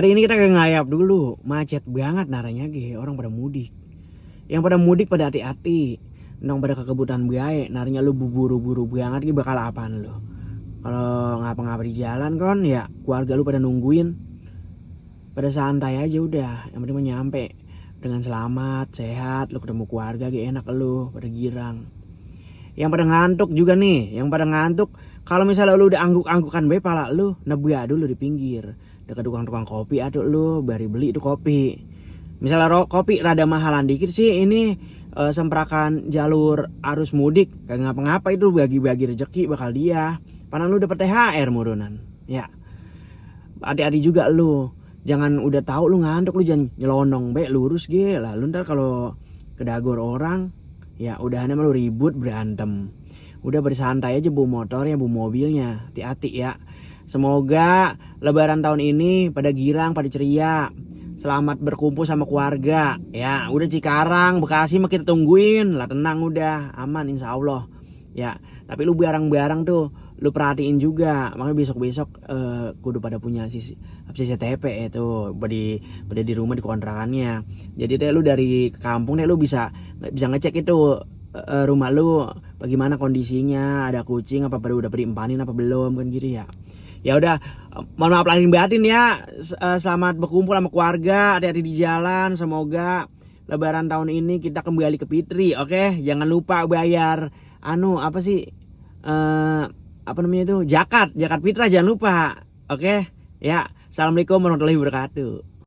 Hari ini kita kayak ngayap dulu, macet banget naranya ge, orang pada mudik. Yang pada mudik pada hati-hati. Nong pada kekebutan bae, naranya lu buru-buru banget ge bakal apaan lu. Kalau ngapa-ngapa di jalan kon ya keluarga lu pada nungguin. Pada santai aja udah, yang penting mah nyampe dengan selamat, sehat, lu ketemu keluarga ge enak lu, pada girang. Yang pada ngantuk juga nih, yang pada ngantuk kalau misalnya lu udah angguk-anggukan bae pala lu, nebea dulu di pinggir. Dekat tukang-tukang kopi atuh lu bari beli itu kopi. Misalnya kopi rada mahalan dikit sih ini semprakan jalur arus mudik kagak ngapa-ngapa itu bagi-bagi rezeki bakal dia. Padahal lu dapet THR murunan. Ya. Hati-hati juga lu. Jangan udah tahu lu ngantuk lu jangan nyelonong be lurus ge lah. Lu ntar kalau kedagor orang ya udahannya malu ribut berantem. Udah bersantai aja bawa motornya, bawa mobilnya. Hati-hati ya. Semoga lebaran tahun ini pada girang, pada ceria. Selamat berkumpul sama keluarga. Ya, udah Cikarang, Bekasi mah kita tungguin. Lah tenang udah, aman insya Allah. Ya, tapi lu barang-barang tuh lu perhatiin juga. Makanya besok-besok kudu pada punya CCTV itu pada di rumah di kontrakannya. Jadi deh lu dari kampung deh lu bisa ngecek itu rumah lu bagaimana kondisinya, ada kucing apa udah diimpanin apa belum kan gitu ya. Ya udah, mohon maaf lahir batin ya. Selamat berkumpul sama keluarga, hati-hati di jalan. Semoga lebaran tahun ini kita kembali ke fitri, oke? Jangan lupa bayar apa sih? Apa namanya itu? Zakat fitrah jangan lupa. Oke? Ya. Assalamualaikum warahmatullahi wabarakatuh.